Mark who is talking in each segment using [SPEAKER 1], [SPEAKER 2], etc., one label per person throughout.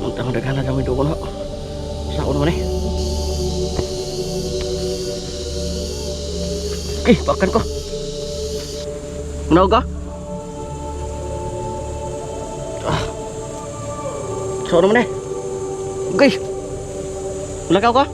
[SPEAKER 1] Tungtang daghan na kami doon ho. Saan naman eh. Eh, pakan ko. Manaog ka? Ah. Saan naman eh. Okay. Mulakaw ka?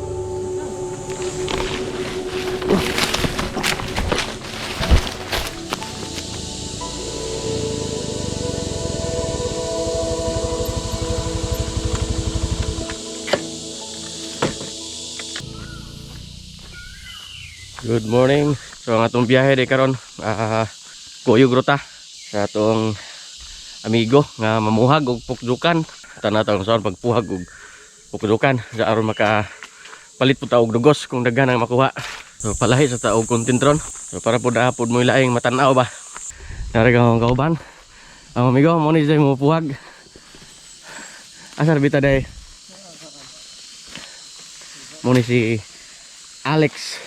[SPEAKER 1] Good morning. So ang atong biyahe di karon, kuyog ruta sa atong amigo nga mamuhag og pukdukan. Tanaw tang saan pagpuhag og pukdukan sa aron maka palit pud ta og dugos kung daghan ang makuha. So palahi sa ta og content ron. So para pud naa pud mo laing matan-aw ba. Nari ka akong kauban. Ang amigo mo ni siya mo puhag. Asar bita day. Mo ni si Alex.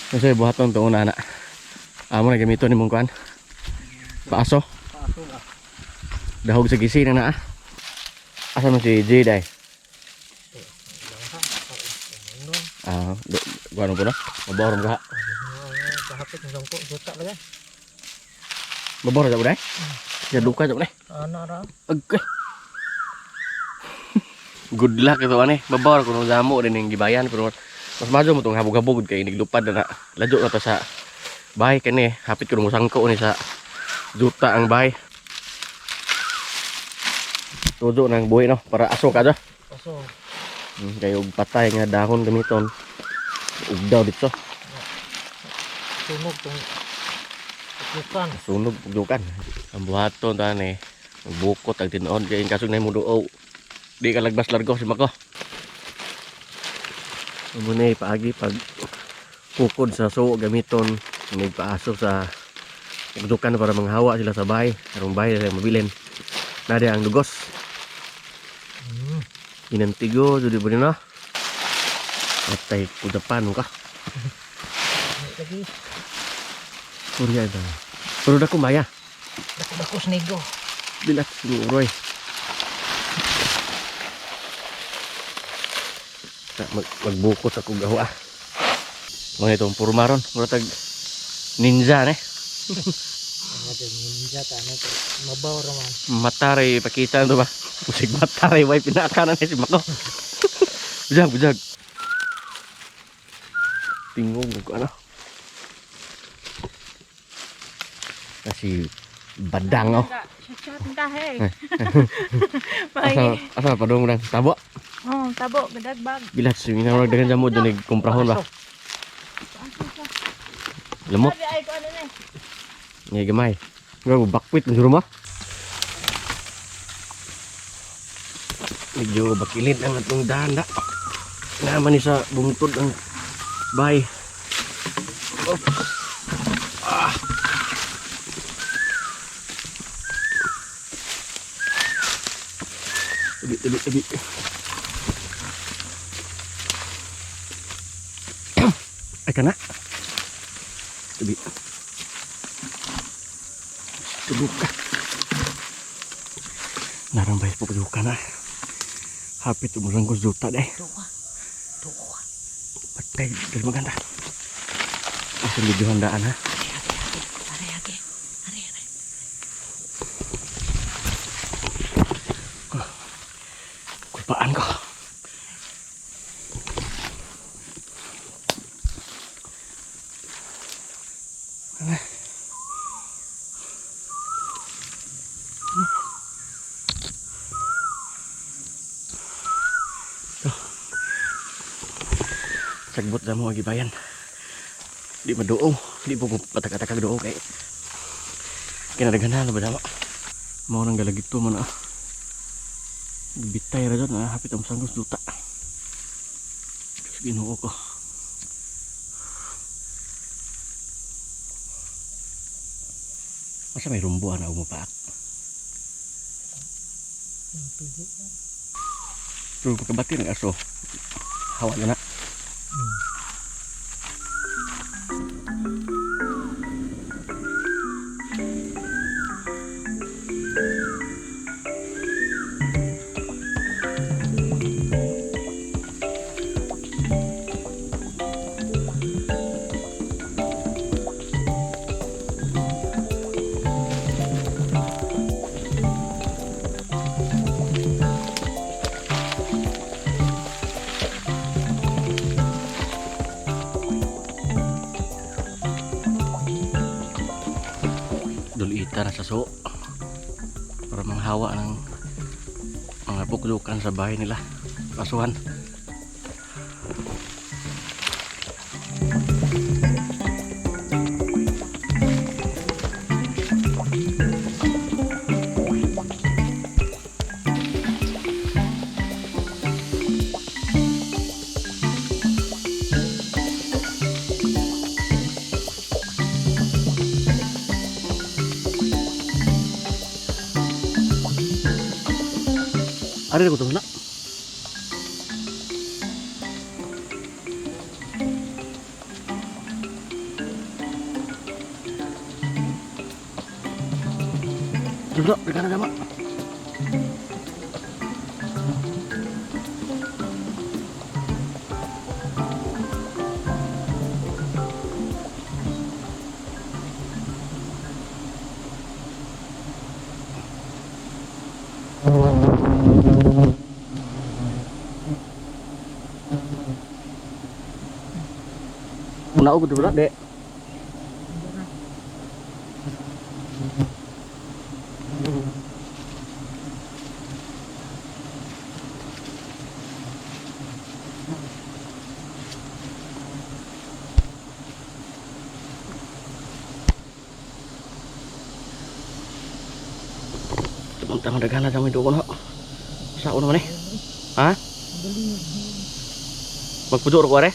[SPEAKER 1] Kasi buhaton to una na. Amo na gamiton nimong kuan. Paaso.
[SPEAKER 2] Paso ba?
[SPEAKER 1] Dahog sa gisi na naa. Asa man si Jay day? Ah, kuan po na. Mabaw ka.
[SPEAKER 2] Kahapit ng sangko, juta lagi.
[SPEAKER 1] Mabaw ra day. Ya duka jud day.
[SPEAKER 2] Ana ra.
[SPEAKER 1] Okay. Good luck ito ani. Babaw ra kuno damo din ning gibayan pero mas madyo mo tong habog-habog kay niglupad na na. Ladyo na ta sa bahay kani. Hapit kuno mo sangko ni sa juta ang bahay. Tudo ng buhi no para aso ka dyan.
[SPEAKER 2] Paso.
[SPEAKER 1] Kay og patay nga dahon gamiton. Ugdaw dito.
[SPEAKER 2] Sunog tong pukdukan.
[SPEAKER 1] Sunog pugdukan. Ang buhaton tani. Bukot ang tinuod kay kasug na mo duo. Di ka lagbas largo si Mako. Amo na paagi pag kukod sa suo gamiton may paaso sa pugdukan para manghawa sila sa bahay. Karong bahay sila mabilin. Nadi ang dugos. Inantigo jud ba na. Patay kudapan ka.
[SPEAKER 2] Lagi.
[SPEAKER 1] Purya ito. Pero dako maya.
[SPEAKER 2] Dako-dako snigo.
[SPEAKER 1] Bilat sinuroy. Magbukot sa kong gawa. Mga itong purmaron. Mura tag ninja ne.
[SPEAKER 2] Mga ninja ta ano to. Mabaw ra man.
[SPEAKER 1] Mataray pakita to ba? Musig mataray way pinaka na ni si Mako. Bujag, bujag. Tingog ko ano. Kasi badang oh. Asa asa pa dong nang tabo.
[SPEAKER 3] Oh, tabo, gadagbag.
[SPEAKER 1] Bilat si minang dagan jamo dun kumprahon ba. Lamok
[SPEAKER 3] Sabi ay ko ano na eh.
[SPEAKER 1] ngay gamay. Gago bakwit ng mo. Medyo bakilid ang atong daan da. Naman ni sa bungtod ang bay. Oops. Ah. Tabi, tabi, tabi. Ay kana. Tabi. Tulog ka. Narambay po ka na. Hapit umurang ko juta deh.
[SPEAKER 2] Duwa. Duwa.
[SPEAKER 1] Patay, dari maganda. Asa medyo handaan ha.
[SPEAKER 3] Are, age. Are, are.
[SPEAKER 1] Kulpaan ko. Ano? Ito. Sagbot na mo gibayan. Di maduo, di po ko patak-atakag duo kay kinadaghanan na ba dama. Mao nang galagito man ah. Bitay ra dyan, ah, hapit ang sanggos duta. Ginoo ko. Masa may rumbo ana mo paak. Pero pagkabati ng aso, hawa na na. Kita na sa so para manghawa ng mga buklukan sa bahay nila. Pasuhan. Ari ko to na. Dulu, dekat ada mak. Muna ako dulu, Dek. Tama daghan na may dugon ho. Sa naman eh. Ha? Magpudor ko are.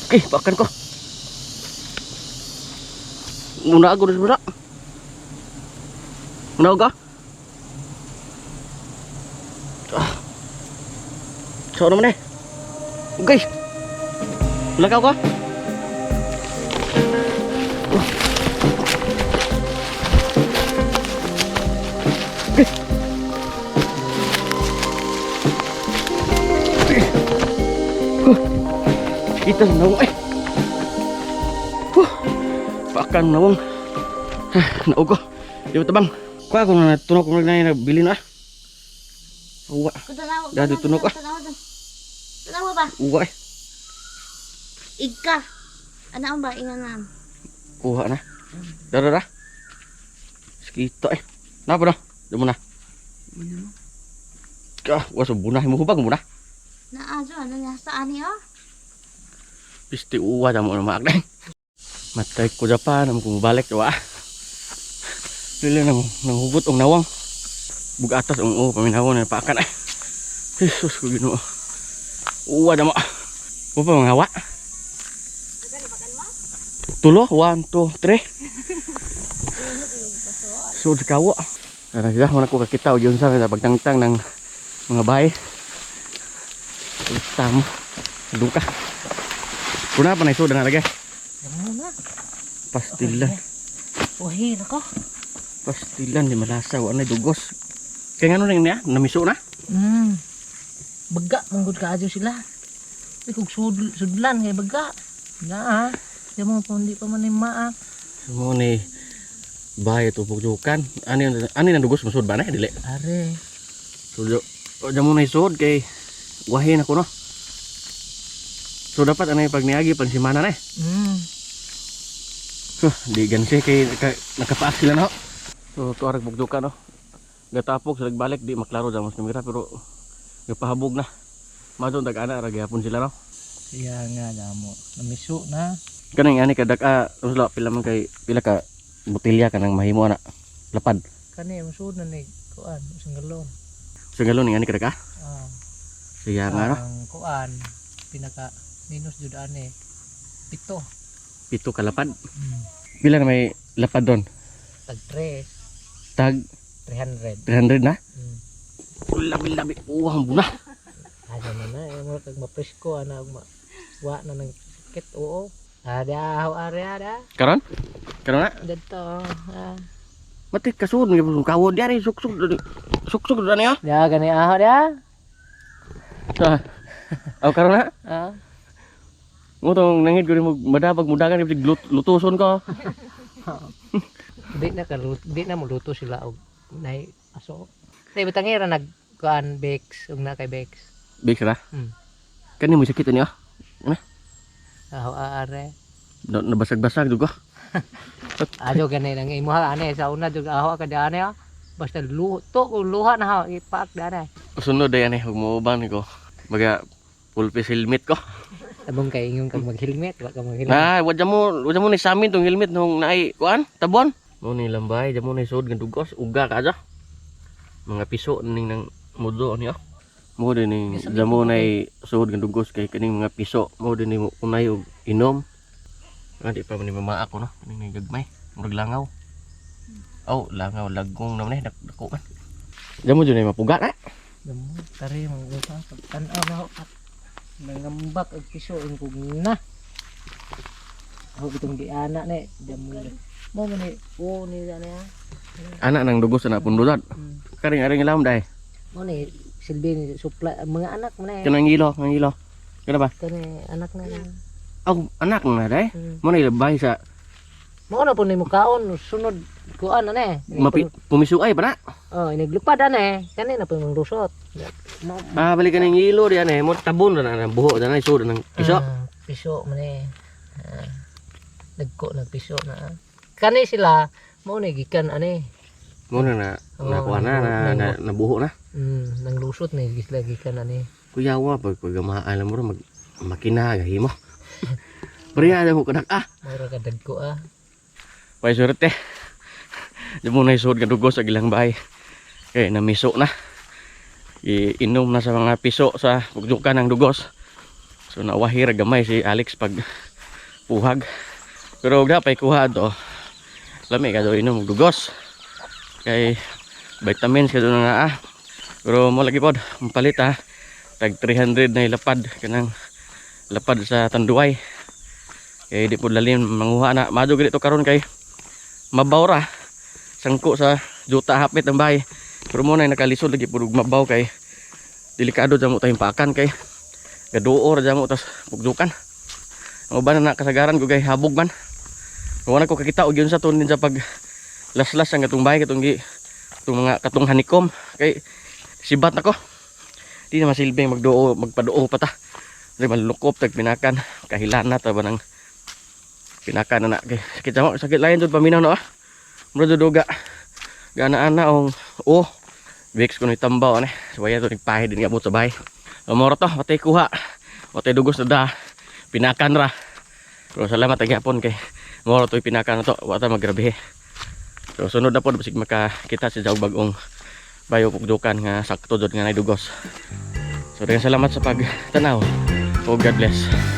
[SPEAKER 1] Eh, pakan ko. Muna ako muna. Muna ka? Ah. Sa naman eh. Okay. Lakaw ka? Kita sa nawong eh. Huh. Pakan nawong. Ah, naugo. Di ba tabang? Kuha ko na tunog ko na nabili na. Ah. Uwa.
[SPEAKER 3] Tanawa.
[SPEAKER 1] Dado tunog ah.
[SPEAKER 3] Tanawa. Tanawa ba?
[SPEAKER 1] Uwa eh.
[SPEAKER 3] Igka. Ano ba inganan?
[SPEAKER 1] Kuha na. Dara dara. Sakita eh. Napa na? Di mo na. Ah, waso bunah mo hubag mo na.
[SPEAKER 3] Naa jo ano niya sa ani oh.
[SPEAKER 1] Pisti uwa damo na maag dai. Matay ko Japan am kung balik wa. Dili nang nang hugot og nawang. Bugatas ang o paminawon na paakan ay. Jesus ko Ginoo. Uwa damo. Mo pa mga hawa. Tulo, 1 2 3. So kawo. Tara sila mo na ko kakita og yun sa pagtangtang ng mga bahay. Tamo. Duka. Kuna pa na iso na lagi.
[SPEAKER 2] Ano na?
[SPEAKER 1] Pastilan.
[SPEAKER 3] Uhi nako.
[SPEAKER 1] Pastilan di malasa wa na dugos. Kay ngano nang niya namiso na.
[SPEAKER 2] Baga, manggod ka adyo sila. Di kog sudlan kay baga. Na ah. Di mo pa hindi pa man ni maa.
[SPEAKER 1] Mo ni bahay to pugjukan. Ani ani nang dugos masud ba na dili.
[SPEAKER 2] Are.
[SPEAKER 1] So o mo na isod kay wahin ako no. So dapat ano yung pag niagi pag simana na eh. Huh, di gansi kay nakapaak sila na ho. So tuarag bugdukan no. Gatapok sila balik di maklaro damo sa kamera pero gapahabog na. Madon tag-ana ra gyapon sila no.
[SPEAKER 2] Siya nga damo. Namiso na.
[SPEAKER 1] Kanang ani kadak ah usla pila man kay pila ka botelya kanang mahimo ana lapad.
[SPEAKER 2] Kani masud na ni kuan isang galon.
[SPEAKER 1] Sa galon ni ani kadak ah.
[SPEAKER 2] Ah.
[SPEAKER 1] Siya nga no.
[SPEAKER 2] Ang kuan pinaka minus jud ani. 7.
[SPEAKER 1] 7 ka lapad. Pila na may lapad doon?
[SPEAKER 2] Tag 3
[SPEAKER 1] Tag
[SPEAKER 2] 300.
[SPEAKER 1] 300 na. Labi labi uwang buna.
[SPEAKER 2] Ada na na eh mura kag mapresko ana og ma wa na nang sakit oo. Ada aw are ada.
[SPEAKER 1] Karon? Karon na?
[SPEAKER 2] Dito. Ah.
[SPEAKER 1] Mati kasud ni kawon diari suksuk suksuk dani ah.
[SPEAKER 2] Ya gani aho dia.
[SPEAKER 1] Ah. Aw karon na.
[SPEAKER 2] Ah.
[SPEAKER 1] Mo tong nangid ko mo madabag mudagan kay lutuson ko.
[SPEAKER 2] Di na kalut, di na muluto sila og nay aso. Nay batangira nag kuan bakes ug na kay bakes.
[SPEAKER 1] Big ra. Kani mo sakit ani ah.
[SPEAKER 2] Aho aare.
[SPEAKER 1] Na, nabasag-basag dugo.
[SPEAKER 2] Ajo gani nang imuha ane sa una jud aho ka ane ah. Basta luto ko luha na ha ipak dane.
[SPEAKER 1] Sunod ay ani, huwag mo uban ko. Baga full face helmet ko.
[SPEAKER 2] Tabong kay ingon kag mag-helmet, wa ka mag-helmet.
[SPEAKER 1] Na, wala mo ni samin tong helmet nung naay kuan, tabon. Mo ni lambay, damo ni sud nga dugos, uga ka aja. Mga piso ning nang mudo ani ah. Mo din ni damo nay sud nga dugos kay kaning mga piso, mo din ni mo unay og inom. Ah, di pa man ni mama ako no, kaning nay gagmay, murag langaw. Aw, langaw lagong naman eh, dako man. Damo jud ni mapuga na.
[SPEAKER 2] Damo tari mga pa pagtan-aw na ho at nangambak og piso ingkog na. Ako itong giana ni damo. Mo man ni o ni ana ah.
[SPEAKER 1] Anak nang dugos na pundulad. Karing aring ilawom dai.
[SPEAKER 2] Mo ni silbi ni supply mga anak mo na eh.
[SPEAKER 1] Kanang ilo, kanang ilo. Kana ba?
[SPEAKER 2] Kani anak na.
[SPEAKER 1] Aw, anak na dai. Mo na ilabay sa
[SPEAKER 2] Mao na po ni mukaon sunod kuan na eh.
[SPEAKER 1] mapi pumisuay pa na.
[SPEAKER 2] Oh, iniglupad ana eh. Kani na po yung lusot. Mo
[SPEAKER 1] Ah, balik ka ng ilo diyan eh. Mo tabon na na buho na na isod ng piso.
[SPEAKER 2] Ah, piso man eh. Ah, nagko nag piso na. Ah. Kani sila mao ni gikan ani.
[SPEAKER 1] Mo na na
[SPEAKER 2] Oo,
[SPEAKER 1] nakuha na na, na, nabuho na.
[SPEAKER 2] Nang lusot ni sila gikan ani.
[SPEAKER 1] Kuyawa pag pagamahan mo mag makina gahi mo. Priya na mo kadak ah.
[SPEAKER 2] Mura ka dagko ah.
[SPEAKER 1] Pay swerte. Di mo na isod nga dugo sa gilang bahay. Kay namiso na. Iinom na sa mga piso sa pugdukan ng dugos. So nawahira gamay si Alex pag puhag. Pero og pay kuha to. Lami ka do inom og dugos. Kay vitamins ka do na naa. Pero mo lagi pod, palit ah. Tag 300 na ilapad kanang lapad sa Tanduay. Kay di pod lalim manguha na. Madyo gid to karon kay mabaw ra. Sangko sa juta hapit ang bahay. Pero mo na nakalisod lagi pud og mabaw kay delikado jamo tayong paakan kay gaduo ra jamo tas pugdukan. Ang uban na nakasagaran ko kay habog man. Wala ko kakita og yun sa tunin sa pag laslas ang katong bahay katong gi katong mga katong hanikom kay sibat nako. Di na masilbing magduo magpaduo pa ta. Di malukop tag pinakan kahilana ta ba nang pinakan na na kay sakit jamo sakit lain jud paminaw no ah. Mura jud duga. Gana-ana ong oh Bix ko ni tambaw ane. Suwaya to nagpahid din gamot sa bahay. Amor to, patay kuha. Patay dugos na da. Pinakan ra. Pero salamat ang gyapon kay moro to pinakan na to. Wa ta maggrabe. So sunod na pod basig makakita sa jaw bagong bayo pugdukan nga sakto jud nga nay dugos. So daghang salamat sa pagtanaw. Oh God bless.